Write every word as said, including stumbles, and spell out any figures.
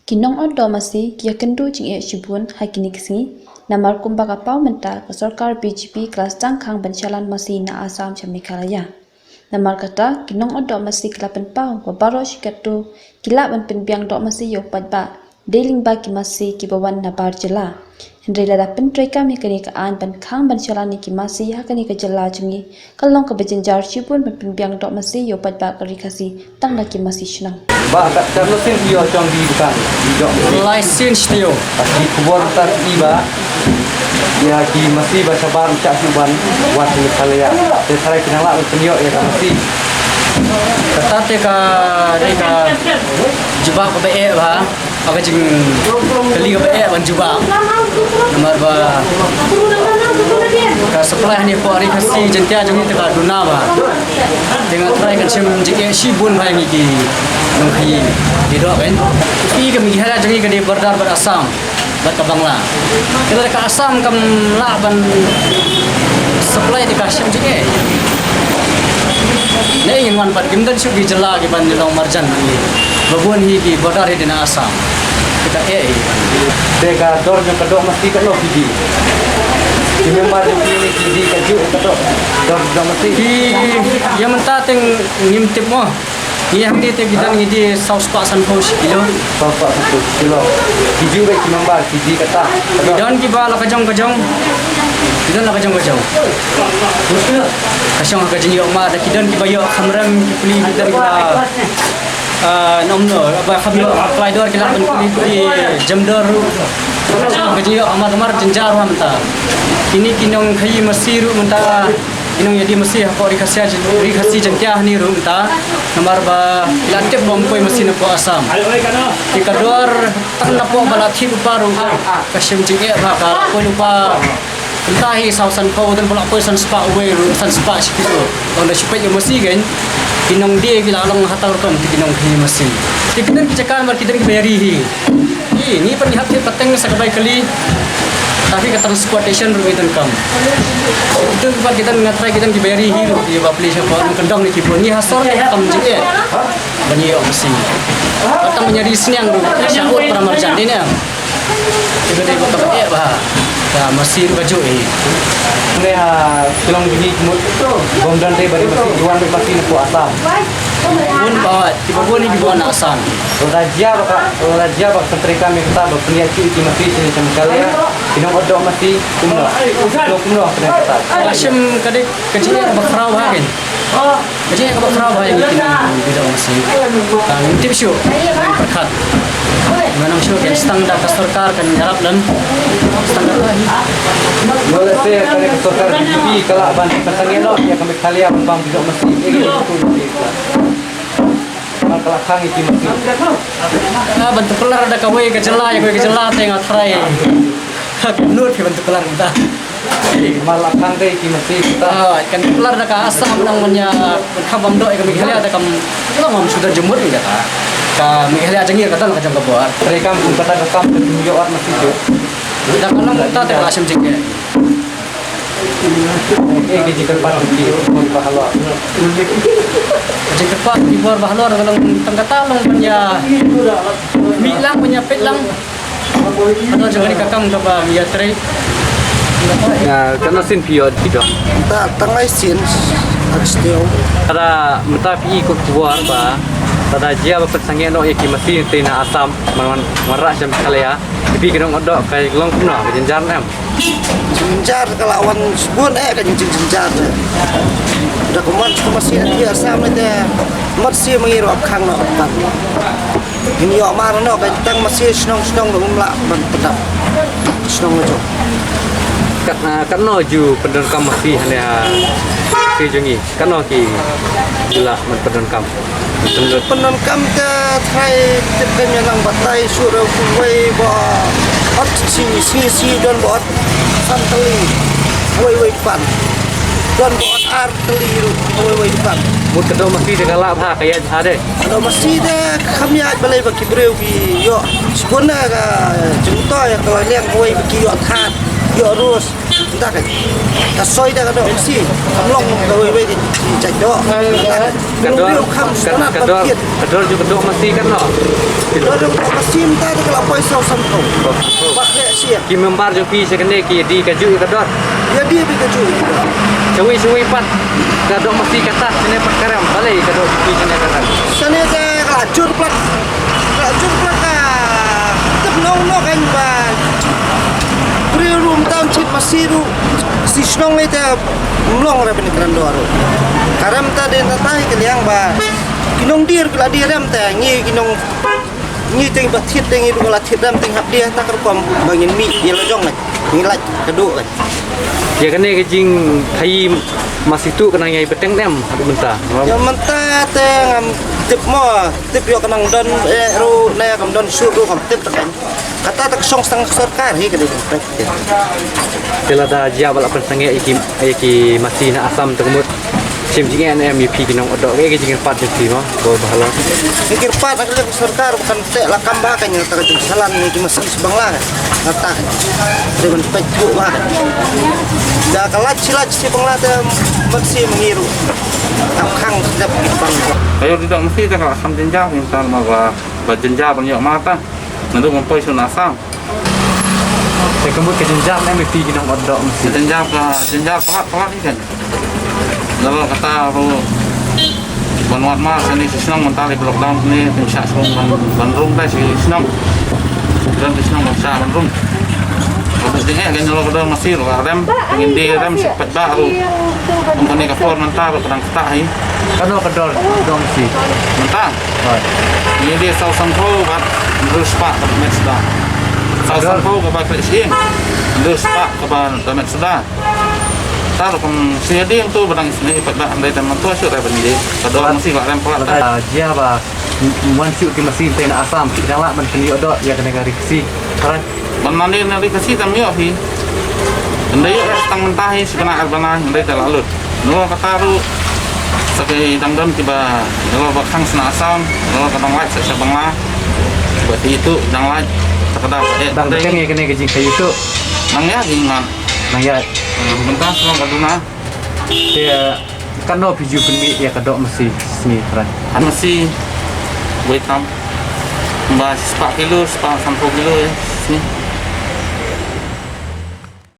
Ki nongot doh masi ki ïakynduh jingeh shibun ha kine ki sngi, namar kumba ka paw mynta ka sorkar B J P ka la sdang khang ban shalan masi na Assam sha Meghalaya. Namar kata, ki nongot doh masi ki la pynpaw ba baroh shi katto ki lah ban pynbiang doh masi ïa u paidbah, dei lyngba ki masi kiba wan na bar jylla. Hynrei lada pyntreikam ïa kane ka aiñ ban khang ban shalan ïa ki masi ha kane ka jylla jong ngi, ka long kaba jynjar shibun ban pynbiang doh masi ïa u paidbah ka Ri Khasi tang da ki masi shnong. Bah, kat kat lo sin ïoh jong di dukan, di jong di. Lai sin shtio. Pas di khubor tas i ba, ïa ki masi ba shabar u shah shu ban wat ni khalaya. Te tharai ki nang lah ban pynïoh ïa ka masi. Kata te ka dei ka jubab kaba eh ba. Ba ka jingkylli kaba eh ban jubab. Namar ba ka supply hangne hapoh Ri Khasi Jaiñtia jong ngi te ka duna ba. Te nga tharai kan shem jingeh shibun ba ngi ki nongkhaii ki doh kan. Ki ka Meghalaya jong ngi ka dei border bad Assam bad ka Bangla. Te lada ka Assam kam lah ban supply te ka shem jingeh. Ne ngin wan pat kim don shuh ki jylla ki ban long marjan. Ba bun hi ki border hi dei na Assam. Te ka eh hi. Te ka dor jong ka doh masi katno K G? Ki member jong ki ne ki dei kajuh ka doh, dor jong masi? Ki ïa mynta te ngim tip mo. Ngi hangne te ki don ngi dei saw spah sanphew shi kilo. Saw spah sanphew shi kilo. Ki ju bad ki member ki dei kata. Ki don kiba la ka jong ka jong. Ki don la ka jong ka jong. Ka shong ha ka jingïoh mar, ki don kiba ïoh kham rem ki pli, ki don kiba, ah, nym no, ba kham ïoh klai dor ki lah ban pli ki jem dor ruh. Ka shong ha ka jingïoh mar mar jynjar ha mynta. Kine ki nongkhaii masi ruh mynta. Ki nongïadie masi hapoh Ri Khasi, Ri Khasi Jaiñtia hangne ruh mynta. Namar ba la tip ba ym poi masi napoh Assam. Te ka dor tang napoh ba la thied lypa ruh ka shem jingeh ba ka la poi lypa. Mynta hi saw sanphew, don ba la poi san spah uwei ruh, san spah shi kilo. Ynda shu peit ïa masi kein, ki nongdie ki la long ha tang rukom te ki nongkhaii masi. Te ki don ki jaka namar ki don kiba ïa ri hi. Ï, ngi pat ngi hap thied pateng sa ka bai kali. Tapi ka transportation ruh ngi donkam. Ito ki pat ki don, nga tharai ki don kiba ri hi ruh, ïa ba pli shapoh nongkyndong ne ki bun. Ngi ha sor ngi kam jingeh. Ba ngi ïoh masi. Ba tang ba ngi ri sniang ruh, sha ut para marjan dei ne. Ito dei ba kam eh ba. Ka masi ruh kajuh eh. Ne ha Shillong jong ngi kumut. Bym don dei ba dei masi, wan dei masi napoh Assam. Bun ba, kiba bun ni kiba wan na Assam. Lada jia ba ka, lada jia ba ka treikam ïa kata ba pynïaid shuh ïa ki masi shane sha Meghalaya, ki nongot doh masi kumno? Kumno, kumno ha kane kata? Ka shim ka dei ka jingeh kaba khraw ha kein. Ka jingeh kaba khraw ha ïa ki nongot doh masi. Ka ngim tip shuh. Pyrkhat. Nga ong shuh kein, tang da ka sorkar kan ïarap lem. Tang da ka hi. Lada shisha kane ka sorkar B J P ka lah ban pynsangeh noh ïa ka Meghalaya ban bam ki doh masi. Eh, ki doh masi. Namar ka la khang ïa ki masi. Ah, ban tuklar da kawei ka jylla ïa kawei ka jylla te nga tharai. Nud phi ban tuklar mynta. Namar la khang dei ki masi kita. Ah, kan tuklar da ka Assam nang manya kham bam doh ïa ka Meghalaya da kam long bam suda jemut ïa ka. Ka Meghalaya jong ngi ka dang ka jong ka bor. Treikam kum kata ka kam ka jong ïoh ar masi tu. Da ka long mynta te ka la shem jingeh. Eh, ki jingkyrpad ki, ki ba halor. Jingkyrpad ki bor ba halor ka long tang kata long ban ïa mih lang, ban ïa peit lang. Halor jong kane ka kam kaba ngi ïa trei. Nga, katno sien phi ïoh ki doh? Ta tang lai sien. Ak still. Lada mynta phi i ko khubor ba lada jia ba pynsangeh noh ïa ki masi te na Assam, man, man, wanrah sha Meghalaya. Phi ki nongot doh ka long kumno, ka jynjar ne em? Jynjar ka la wan shibun eh, ka jing jynjar eh. Da kumne ka masi na ki Assam ne te mat si ma ngi ruh ap khang noh pat. Ngi ïoh mar noh ka tang masi shnong shnong ruh ym lah ban pyndonkam. Shnong ruh. Kat, ah, katno ju pyndonkam masi hangne ha, masi jong ngi. Katno ki ju lah ban pyndonkam. Pyndonkam te tharai tip ka ïa nang batai shuh ruh kawei ba ot shi shi shi don ba ot san tylli. Wei wei pan. Don ba ot ar tylli ruh wei wei pan. Mut ka doh masi te ka lah bha ka ïaid bha de. Ka doh masi te kham ïaid balei ba ki briew ki ïoh. Shibun na ka jingtoi ka la liang kawei ba ki ïoh thad. Ïoh rus. Nta ka. Ka soi da ka doh masi. Kam long ka wei wei ka jait doh. Nta ka. Ka dor, ka, ka dor, ka dor ju ka doh masi kan lo. Ka dor ju ka doh masi mynta ka la poi saw san phew. Ba kre sia. Ki member jong phi sha kane ki die kajuh ïa ka dor. Ïa die beit kajuh. Shawi shawi pat ka doh masi kata shane pat ka rem. Balei ka doh jong phi shane ka rem. Shane te ka la jur pat. Ka la jur pat ka tip nong nong kan ba. Briew ruh mynta ym shit masi ruh. Shi shnong ite ym long re ban ïakren doh ruh. Ka rem ta dei na tai ka liang ba ki nongdie ki la die rem te ngi ki nong, ngi te ngi ba thied te ngi ruh la thied rem te ngi hap die ta ka rukom ba ngin mih ïa la jong ngi lait ka duh. Ïa kane ka jingkhaii masi tuh ka nang ïai bteng ne em haduh mynta. Ïa mynta te ngam tip mo, tip ïoh ka nang don eh ruh ne kam don shuh ruh kam tip te kan. Kata ta ka shong sdang ka sorkar hi ka dei ban peit. Te lada jia ba la pynsangeh ïa ki, ïa ki masi na Assam te ka mut shim jingeh ne em ïa phi ki nongohdoh, kaei ka jingkyrpad jong phi mo? Ko ba halor. Jingkyrpad na ka liang ka sorkar ba kan teh lakam ba kan ïa kata ka jingsalan ïa ki masi shi Bangla. Kata dei ban peit thuh ba da ka lait shi lait shi Bangla te masi ma ngi ruh. Kam khang dep ki bang. Ayo, tidak mesti tak akan jenjang minta ma ba, ba jenjang ban ïoh mata. Naduh ban poi sha na Assam. Te ka mut ka jynjar ne em ïa phi ki nongohdoh masi. Jynjar ka, jynjar palat palat hi kan. Lada kata ruh ban wad ma kane shi shnong mynta lei lockdown ne pynshah shnong ban, ban rung tai shi shnong. Don shi shnong ban shah ban rung. Ka dei eh kan lada ka don masi ruh ka rem, ngin die rem shi paidbah ruh. Kum kane ka por mynta ruh ka dang ktah hi. Kano ka dor, dor masi? Mynta. Hooid. Ngi die saw san phew bad hynriew spah ka met sda. Saw san phew kaba khleh shyieng. Hynriew spah kaba da met sda. Ta rukom shi die tu ba dang isynei pat ba hynrei te mynta shu da ban die. Ka dor masi ba rem palat. Lada jia ba wan shu ki masi te na Assam, ki dang lah ban pynïoh doh ïa kane ka ri Khasi. Hooid. Ban mane na ri Khasi tam ïoh hi. Hynrei ïoh tang mynta hi shi bnai ar bnai hynrei te la lut. Nangno kata ruh sa ki dang don kiba nangno ba khang sha na Assam, nangno ka dang lait sa sha Bangla. Ba ti tu dang lait sa ka da ba eh. Dang teng ïa kane ka jingkhaii tu. Nang ïa jingman. Nang ïa. Hmm, mynta sa ka duna. Te kano phi ju pynmih ïa ka doh masi sngi hooid. An masi wei tam. Ba spah kilo, spah san phew kilo eh, sngi.